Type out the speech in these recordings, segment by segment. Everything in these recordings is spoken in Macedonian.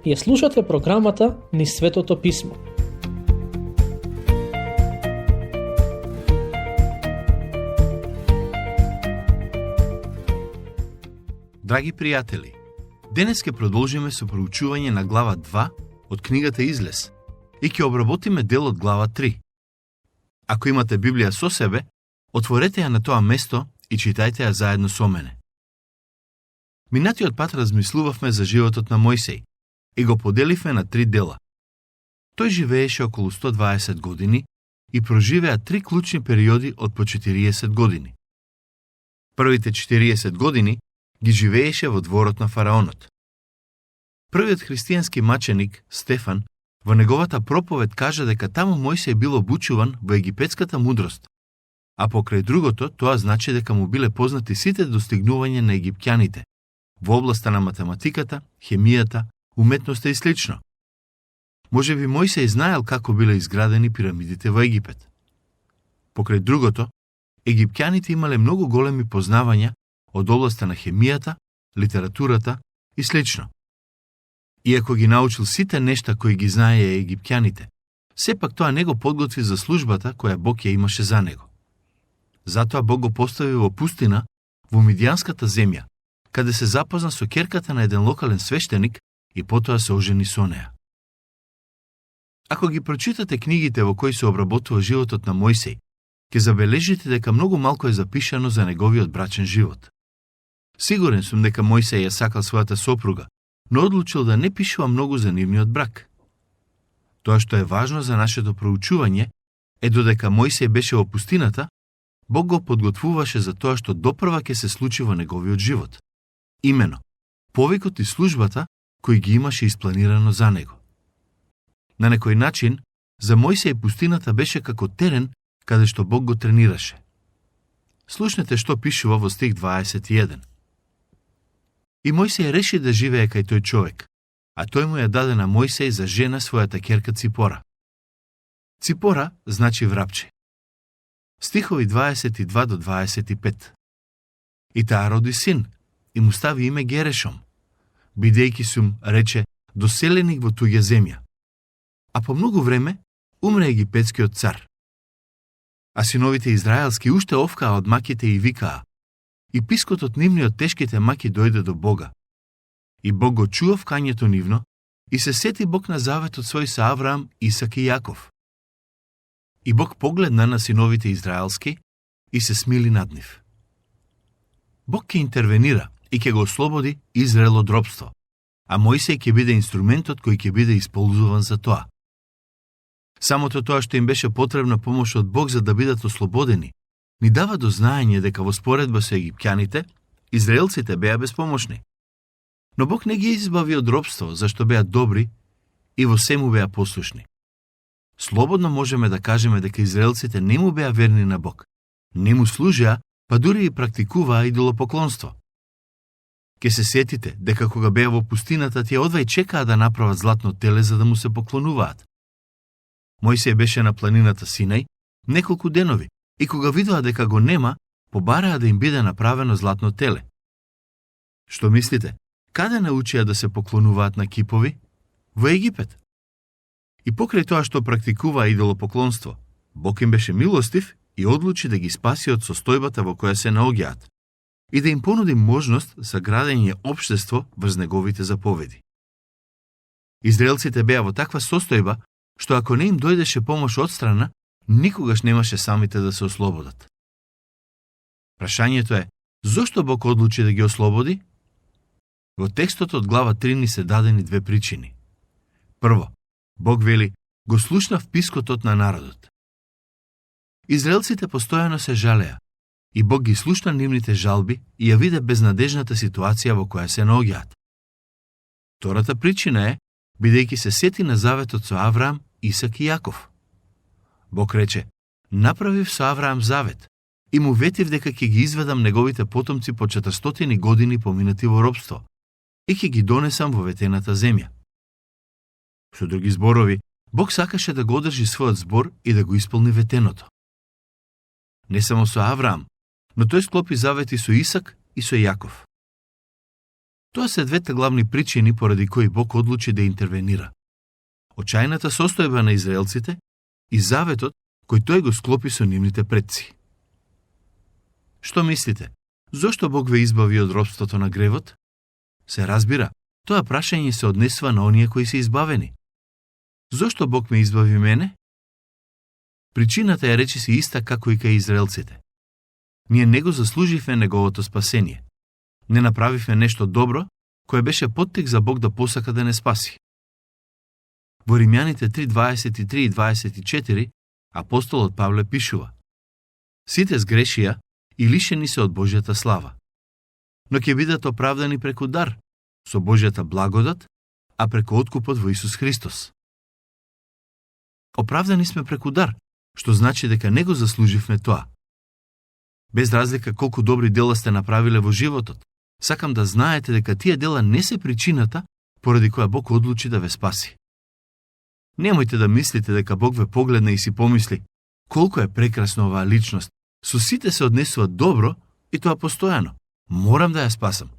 Ја слушате програмата Низ Светото Писмо. Драги пријатели, денес ќе продолжиме со проучување на глава 2 од книгата Излез и ќе обработиме дел од глава 3. Ако имате Библија со себе, отворете ја на тоа место и читајте ја заедно со мене. Минатиот пат размислувавме за животот на Мојсей и го поделивме на 3 дела. Тој живееше околу 120 години и проживеа 3 клучни периоди од по 40 години. Првите 40 години ги живееше во дворот на фараонот. Првиот христијански маченик, Стефан, во неговата проповед кажа дека таму Мојсей бил обучуван во египетската мудрост, а покрај другото тоа значи дека му биле познати сите достигнувања на египтјаните во областа на математиката, хемијата, уметноста и слично. Можеби Мојсей знаел како биле изградени пирамидите во Египет. Покрај другото, египтјаните имале многу големи познавања од областа на хемијата, литературата и слично. Иако ги научил сите нешта кои ги знаеја египтјаните, сепак тоа не го подготви за службата која Бог ја имаше за него. Затоа Бог го постави во пустина, во Мидијанската земја, каде се запозна со ќерката на еден локален свештеник и потоа се ожени со неа. Ако ги прочитате книгите во кои се обработува животот на Мојсей, ќе забележите дека многу малку е запишано за неговиот брачен живот. Сигурен сум дека Мојсей ја сакал својата сопруга, но одлучил да не пишува многу за нивниот брак. Тоа што е важно за нашето проучување е додека Мојсей беше во пустината, Бог го подготвуваше за тоа што допрва ќе се случи во неговиот живот. Имено, повикот и службата кои ги имаше испланирано за него. На некој начин, за Мојсей пустината беше како терен каде што Бог го тренираше. Слушнете што пишува во стих 21. И Мојсей реши да живее кај тој човек, а тој му ја даде на Мојсей за жена својата ќерка Ципора. Ципора значи врапче. Стихови 22 до 25. И таа роди син, и му стави име Герешом, бидејќи сум, рече, доселеник во туѓа земја. А по многу време умре египетскиот цар. А синовите израелски уште овкаа од маките и викаа, и пискот од нивниот тешките маки дојде до Бога. И Бог го чуа вкањето нивно, и се сети Бог на заветот свој со Авраам, Исак и Јаков. И Бог погледна на синовите израелски и се смили над нив. Бог ќе интервенира и ќе го ослободи Израел од робство, а Мојсей ќе биде инструментот кој ќе биде исползуван за тоа. Самото тоа што им беше потребна помош од Бог за да бидат ослободени, ни дава до знаење дека во споредба со египтјаните, израелците беа безпомошни. Но Бог не ги избави од робство, зашто беа добри и во сему беа послушни. Слободно можеме да кажеме дека израелците не му беа верни на Бог, не му служеа, па дури и практикуваа идолопоклонство. Ке се сетите дека кога беа во пустината, тие одвај чекаа да направат златно теле за да му се поклонуваат. Мојсей беше на планината Синај неколку денови и кога видоа дека го нема, побараа да им биде направено златно теле. Што мислите, каде научија да се поклонуваат на кипови? Во Египет. И покрај тоа што практикуваа идолопоклонство, Бог им беше милостив и одлучи да ги спаси од состојбата во која се наоѓаат и да им понуди можност за градење општество врз неговите заповеди. Израелците беа во таква состојба што ако не им дојдеше помош од страна, никогаш немаше самите да се ослободат. Прашањето е, зошто Бог одлучи да ги ослободи? Во текстот од глава 3 ни се дадени 2 причини. Прво, Бог вели, го слушнав пискотот на народот. Израелците постојано се жалеа, и Бог ги слушна нивните жалби и ја виде безнадежната ситуација во која се наоѓаат. Втората причина е, бидејќи се сети на заветот со Авраам, Исак и Јаков. Бог рече, направив со Авраам завет и му ветив дека ќе ги изведам неговите потомци по 400 години поминати во робство и ќе ги донесам во ветената земја. Со други зборови, Бог сакаше да го одржи својот збор и да го исполни ветеното. Не само со Авраам, но тој склопи завети со Исак и со Јаков. Тоа се двете главни причини поради кои Бог одлучи да интервенира. Очајната состојба на израелците и заветот кој тој го склопи со нивните предци. Што мислите? Зошто Бог ве избави од робството на гревот? Се разбира, тоа прашање се однесува на оние кои се избавени. Зошто Бог ме избави мене? Причината е речиси иста како и кај израелците. Ние не го заслуживме неговото спасение. Не направивме нешто добро, кое беше поттик за Бог да посака да не спаси. Во Римјаните 3:23 и 24 апостолот Павле пишува: Сите сгрешија и лишени се од Божјата слава, но ќе бидат оправдани преку дар, со Божјата благодат, а преку откупот во Исус Христос. Оправдани сме преку дар, што значи дека не го заслуживме тоа. Без разлика колку добри дела сте направиле во животот, сакам да знаете дека тие дела не се причината поради која Бог одлучи да ве спаси. Немојте да мислите дека Бог ве погледна и си помисли: колку е прекрасна оваа личност, со сите се однесува добро и тоа постојано. Морам да ја спасам.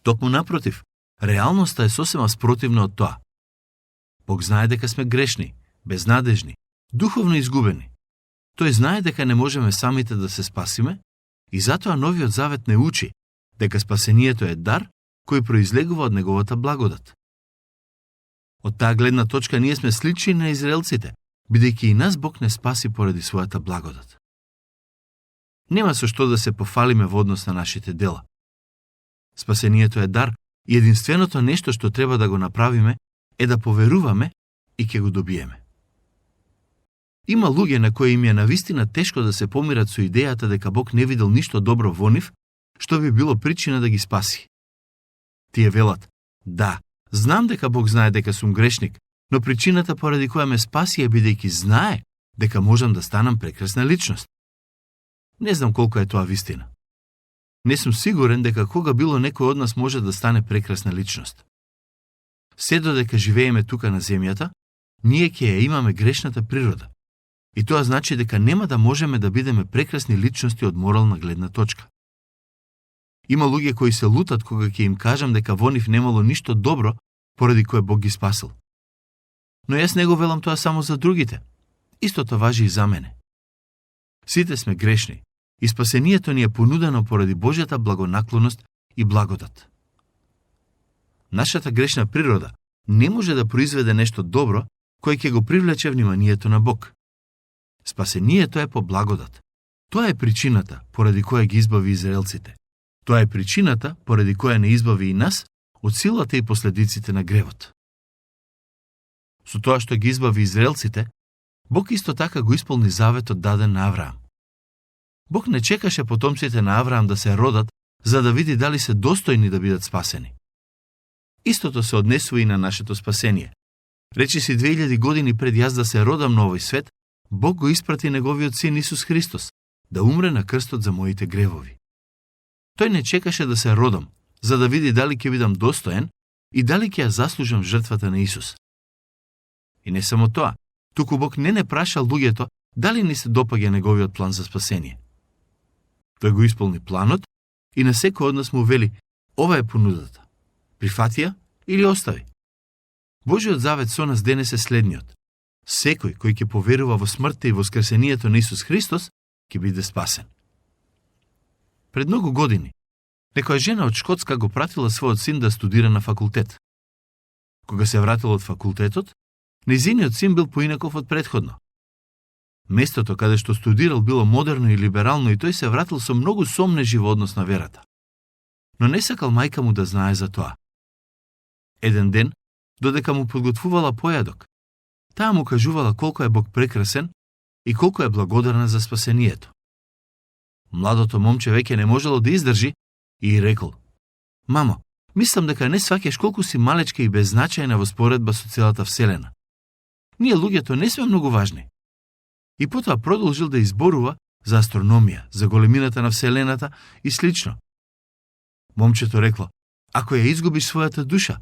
Токму напротив, реалноста е сосема спротивна од тоа. Бог знае дека сме грешни, безнадежни, духовно изгубени. Тој знае дека не можеме самите да се спасиме и затоа Новиот Завет не учи дека спасението е дар кој произлегува од неговата благодат. Од таа гледна точка ние сме слични на израелците, бидејќи и нас Бог не спаси поради својата благодат. Нема со што да се пофалиме во однос на нашите дела. Спасението е дар и единственото нешто што треба да го направиме е да поверуваме и ќе го добиеме. Има луѓе на кои им е навистина тешко да се помират со идејата дека Бог не видел ништо добро во нив, што би било причина да ги спаси. Тие велат: да, знам дека Бог знае дека сум грешник, но причината поради која ме спаси е бидејќи знае дека можам да станам прекрасна личност. Не знам колку е тоа вистина. Не сум сигурен дека кога било некој од нас може да стане прекрасна личност. Се додека живееме тука на земјата, ние ќе ја имаме грешната природа. И тоа значи дека нема да можеме да бидеме прекрасни личности од морална гледна точка. Има луѓе кои се лутат кога ќе им кажам дека во нив немало ништо добро поради кое Бог ги спасил. Но јас не го велам тоа само за другите. Истото важи и за мене. Сите сме грешни и спасението ни е понудено поради Божјата благонаклоност и благодат. Нашата грешна природа не може да произведе нешто добро кој ќе го привлече вниманието на Бог. Спасението е по благодат. Тоа е причината поради која ги избави израелците. Тоа е причината поради која не избави и нас од силата и последиците на гревот. Со тоа што ги избави израелците, Бог исто така го исполни заветот даден на Авраам. Бог не чекаше потомците на Авраам да се родат за да види дали се достојни да бидат спасени. Истото се однесува и на нашето спасение. Речиси 2000 години пред јас да се родам на овој свет, Бог го испрати неговиот син Исус Христос да умре на крстот за моите гревови. Тој не чекаше да се родам, за да види дали ќе бидам достоен и дали ќе ја заслужам жртвата на Исус. И не само тоа, туку Бог не прашал луѓето дали ни се допаѓа неговиот план за спасение. Тој го исполни планот и на секој од нас му вели: ова е понудата. Прифати ја или остави. Божиот завет со нас денес е следниот: секој кој ќе поверува во смртта и воскресението на Исус Христос ќе биде спасен. Пред многу години, некоја жена од Шкотска го пратила својот син да студира на факултет. Кога се вратил од факултетот, нејзиниот син бил поинаков од претходно. Местото каде што студирал било модерно и либерално и тој се вратил со многу сомнежи во однос на верата. Но не сакал мајка му да знае за тоа. Еден ден, додека му подготвувала појадок, таа му кажувала колку е Бог прекрасен и колку е благодарна за спасението. Младото момче веќе не можело да издржи и рекол: мамо, мислам дека не сваќаш колку си малечка и беззначајна во споредба со целата вселена. Ние луѓето не сме многу важни. И потоа продолжил да изборува за астрономија, за големината на вселената и слично. Момчето рекло: ако ја изгубиш својата душа,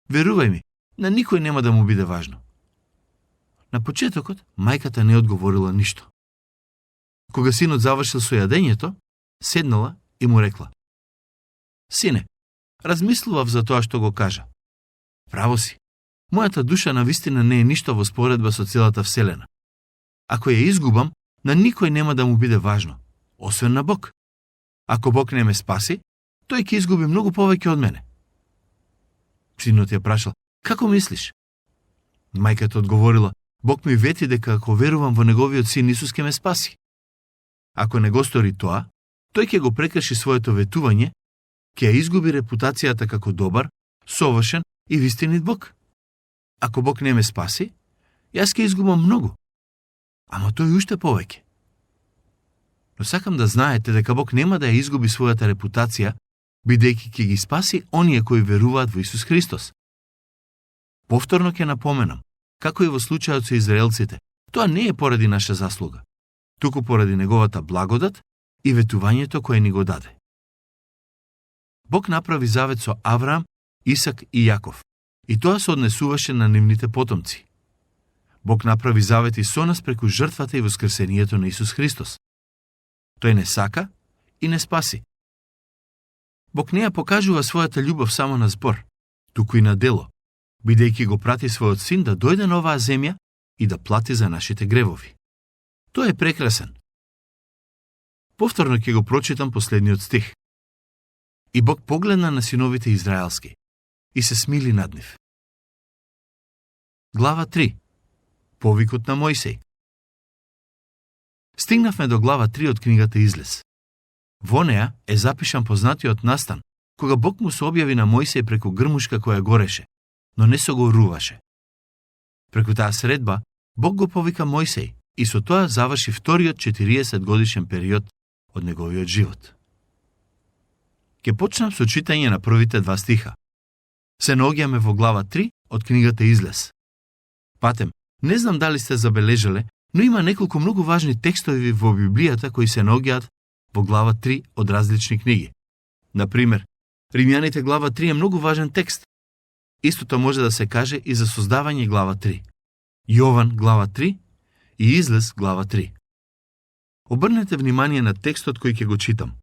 верувај ми, на никој нема да му биде важно. На почетокот, мајката не одговорила ништо. Кога синот завршил со јадењето, седнала и му рекла: сине, размислував за тоа што го кажа. Право си. Мојата душа навистина не е ништо во споредба со целата вселена. Ако ја изгубам, на никој нема да му биде важно, освен на Бог. Ако Бог не ме спаси, тој ќе изгуби многу повеќе од мене. Синот ја прашал: како мислиш? Мајката одговорила: Бог ми вети дека ако верувам во неговиот син Исус ќе ме спаси. Ако не го стори тоа, тој ќе го прекрши своето ветување, ќе ја изгуби репутацијата како добар, совршен и вистинит Бог. Ако Бог не ме спаси, јас ќе изгубам многу. Ама тој уште повеќе. Но сакам да знаете дека Бог нема да ја изгуби својата репутација, бидејќи ќе ги спаси оние кои веруваат во Исус Христос. Повторно ќе напоменам, како и во случајот со израелците, тоа не е поради наша заслуга, туку поради неговата благодат и ветувањето кое ни го даде. Бог направи завет со Авраам, Исак и Јаков, и тоа се однесуваше на нивните потомци. Бог направи завет и со нас преку жртвата и воскресението на Исус Христос. Тој не сака и не спаси. Бог не ја покажува својата љубов само на збор, туку и на дело, бидејќи го прати својот син да дојде на оваа земја и да плати за нашите гревови. Тоа е прекрасен. Повторно ќе го прочитам последниот стих. И Бог погледна на синовите израелски и се смили над нив. Глава 3. Повикот на Мојсей. Стигнавме до глава 3 од книгата Излез. Во неа е запишан познатиот настан, кога Бог му се објави на Мојсей преку грмушка која гореше, но не се го руваше. Преку таа средба, Бог го повика Мојсей и со тоа заврши вториот 40 годишен период од неговиот живот. Ке почнам со читање на првите два стиха. Се наоѓаме во глава 3 од книгата Излез. Патем, не знам дали сте забележале, но има неколку многу важни текстови во Библијата кои се наоѓаат во глава 3 од различни книги. Например, Римјаните глава 3 е многу важен текст. Истото може да се каже и за создавање глава 3. Јован глава 3 и Излез глава 3. Обрнете внимание на текстот кој ќе го читам,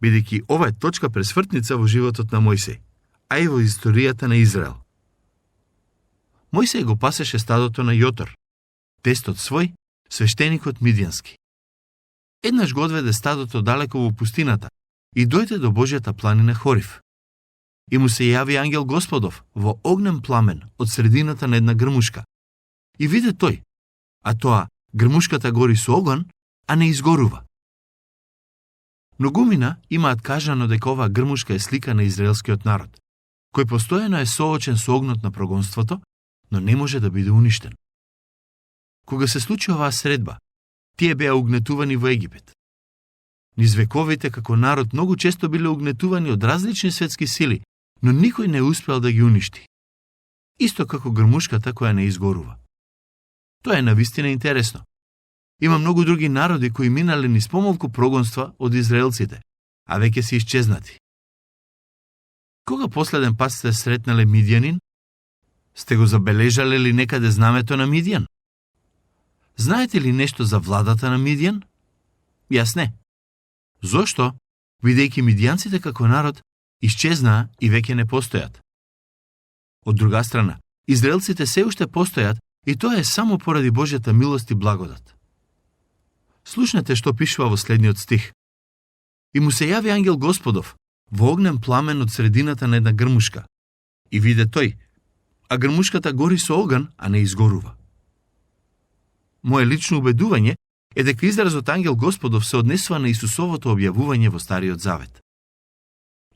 бидејќи ова е точка пресвртница во животот на Мојсей, а и во историјата на Израел. Мојсей го пасеше стадото на Јотор, тестот свој, свештеникот мидјански. Еднаш го одведе стадото далеко во пустината и дојде до Божјата планина Хорив. И му се јави ангел Господов во огнен пламен од средината на една грмушка. И виде тој, а тоа грмушката гори со оган, а не изгорува. Многумина имаат кажано дека оваа грмушка е слика на израелскиот народ, кој постојано е соочен со огнот на прогонството, но не може да биде уништен. Кога се случи оваа средба, тие беа угнетувани во Египет. Низ вековите како народ многу често биле угнетувани од различни светски сили, но никој не успел да ги уништи. Исто како грмушката која не изгорува. Тоа е навистина интересно. Има многу други народи кои минале низ помалку прогонства од израелците, а веќе се исчезнати. Кога последен пат сте сретнале Мидјанин? Сте го забележале ли некаде знамето на Мидјан? Знаете ли нешто за владата на Мидјан? Јас не. Зошто? Бидејќи мидјанците како народ исчезнаа и веќе не постојат. Од друга страна, израелците се уште постојат и тоа е само поради Божјата милост и благодат. Слушнете што пишува во следниот стих. И му се јави ангел Господов во огнен пламен од средината на една грмушка. И виде тој, а грмушката гори со оган, а не изгорува. Моje лично убедување е дека изразот ангел Господов се однесува на Исусовото објавување во Стариот Завет.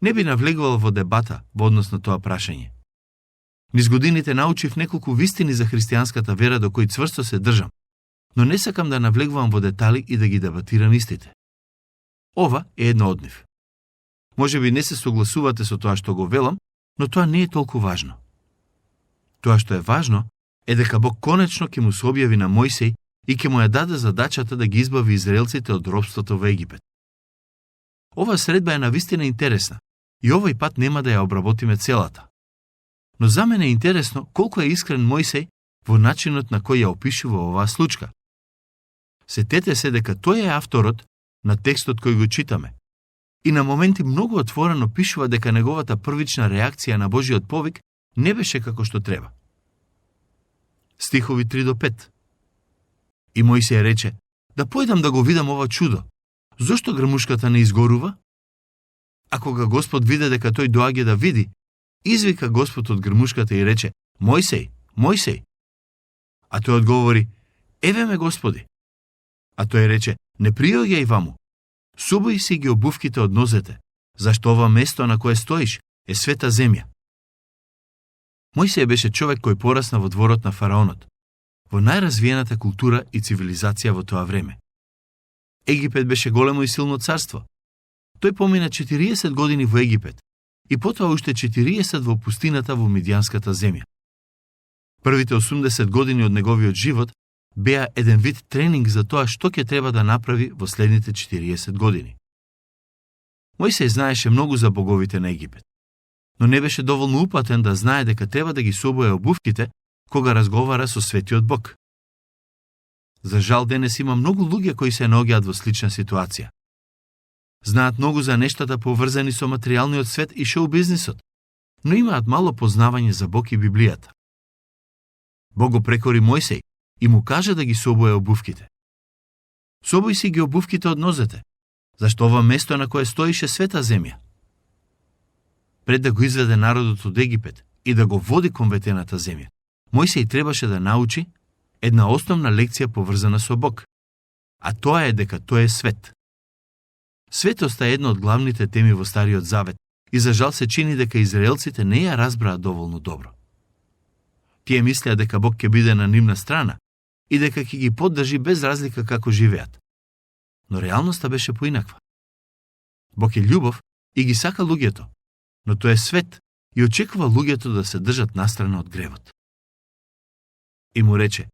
Не би навлегувал во дебата во однос на тоа прашање. Низ годините научив неколку вистини за христијанската вера до кои цврсто се држам, но не сакам да навлегувам во детали и да ги дебатирам истите. Ова е едно од нив. Може би не се согласувате со тоа што го велам, но тоа не е толку важно. Тоа што е важно е дека Бог конечно ќе му се објави на Мојсей и ќе му ја даде задачата да ги избави израелците од робството во Египет. Ова средба е навистина интересна и овој пат нема да ја обработиме целата. Но за мене е интересно колку е искрен Мојсей во начинот на кој ја опишува оваа случка. Сетете се дека тој е авторот на текстот кој го читаме. и на моменти многу отворено пишува дека неговата првична реакција на Божиот повик не беше како што треба. Стихови 3 до 5. И Мојсија рече: да појдам да го видам ова чудо. Зошто грмушката не изгорува? А кога Господ виде дека тој доаѓа да види, извика Господ од грмушката и рече: Мојсеј, Мојсеј. А тој одговори: еве ме, Господи. А тој рече: не приоѓај ваму. Собои си ги обувките од нозете, зашто ова место на кое стоиш е света земја. Мојсеј беше човек кој порасна во дворот на фараонот, во најразвиената култура и цивилизација во тоа време. Египет беше големо и силно царство. Тој помина 40 години во Египет и потоа уште 40 во пустината во Мидијанската земја. Првите 80 години од неговиот живот беа еден вид тренинг за тоа што ќе треба да направи во следните 40 години. Мојсеј знаеше многу за боговите на Египет, но не беше доволно упатен да знае дека треба да ги собое обувките кога разговара со светиот Бог. За жал, денес има многу луѓе кои се наоѓаат во слична ситуација. Знаат многу за нештата поврзани со материјалниот свет и шоу-бизнисот, но имаат мало познавање за Бог и Библијата. Бог го прекори Мојсеј и му кажа да ги собое обувките. Собој си ги обувките од нозете, зашто ова место на кое стоише света земја. Пред да го изведе народот од Египет и да го води кон ветената земја, Мојсеј требаше да научи една основна лекција поврзана со Бог, а тоа е дека тој е свет. Светоста е една од главните теми во Стариот Завет и за жал се чини дека израелците не ја разбраат доволно добро. Тие мислеа дека Бог ќе биде на нивна страна и дека ќе ги поддржи без разлика како живеат. Но реалноста беше поинаква. Бог е љубов и ги сака луѓето, но тој е свет и очекува луѓето да се држат настрана од гревот. И му рече: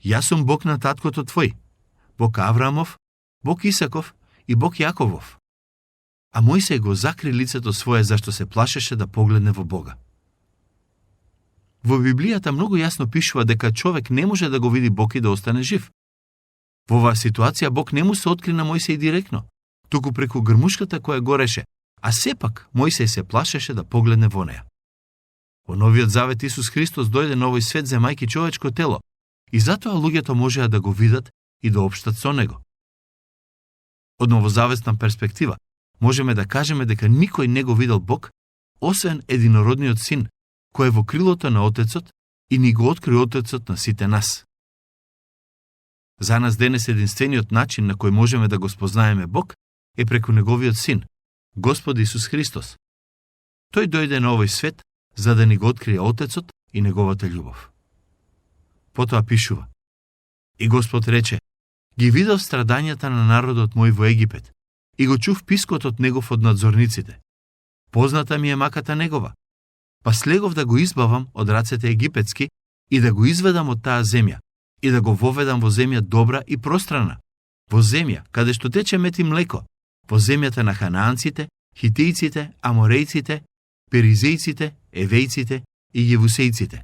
јас сум Бог на таткото твој, Бог Авраамов, Бог Исаков и Бог Јаковов. А Мојсеј го закри лицето свое зашто се плашеше да погледне во Бога. Во Библијата многу јасно пишува дека човек не може да го види Бог и да остане жив. Во оваа ситуација Бог не му се откри на Мојсеј директно, туку преку грмушката која гореше, а сепак Мојсеј се плашеше да погледне во неа. Во Новиот Завет Исус Христос дојде на овој свет земајки човечко тело и затоа луѓето можеа да го видат и да општат со него. Од новозаветна перспектива можеме да кажеме дека никој не го видел Бог, освен единородниот син, кој е во крилото на Отецот и ни го откри Отецот на сите нас. За нас денес единствениот начин на кој можеме да го спознаеме Бог е преку неговиот син, Господ Исус Христос. Тој дојде на овој свет за да ни го открие Отецот и неговата љубов. Потоа пишува: и Господ рече: ги видов страдањата на народот мој во Египет и го чув пискотот негов од надзорниците. Позната ми е маката негова, па слегов да го избавам од рацете египетски и да го изведам од таа земја и да го воведам во земја добра и пространа, во земја каде што тече мед и млеко, во земјата на ханаанците, хитејците, аморејците, перизејците, евејците и јевусејците.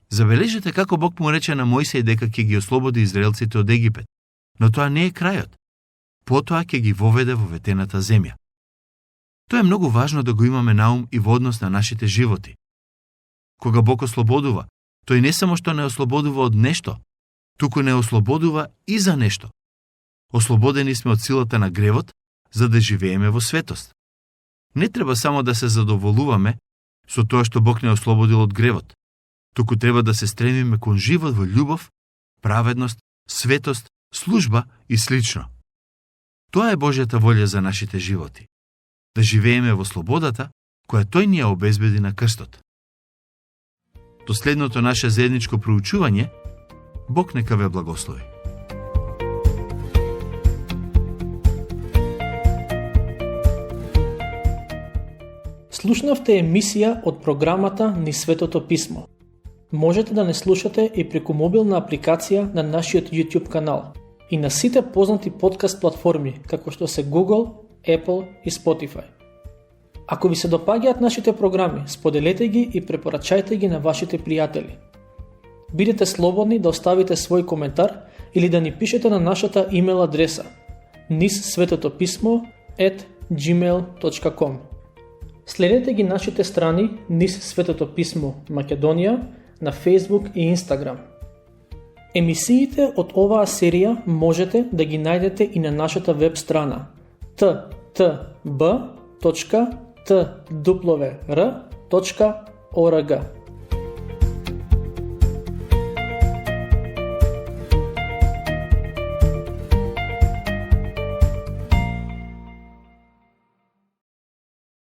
Забележете како Бог му рече на Мојсеј дека ќе ги ослободи израелците од Египет, но тоа не е крајот. Потоа ќе ги воведе во ветената земја. Тоа е многу важно да го имаме на ум и во однос на нашите животи. Кога Бог ослободува, тој не само што не ослободува од нешто, туку не ослободува и за нешто. Ослободени сме од силата на гревот, за да живееме во светост. Не треба само да се задоволуваме со тоа што Бог не ослободил од гревот, туку треба да се стремиме кон живот во љубов, праведност, светост, служба и слично. Тоа е Божјата волја за нашите животи. Да живееме во слободата која тој ни ја обезбеди на крстот. До следното наше заедничко проучување, Бог нека ве благослови. Слушнавте емисија од програмата Низ Светото Писмо. Можете да не слушате и преку мобилна апликација на нашиот YouTube канал и на сите познати подкаст платформи, како што се Google, Apple и Spotify. Ако ви се допаѓаат нашите програми, споделете ги и препорачајте ги на вашите пријатели. Бидете слободни да оставите свој коментар или да ни пишете на нашата имейл адреса nizsvetotopисmo nis.gmail.com. Следете ги нашите страни низ Светото писмо Македонија на Facebook и Instagram. Емисиите од оваа серија можете да ги најдете и на нашата веб страна ttb.twr.org.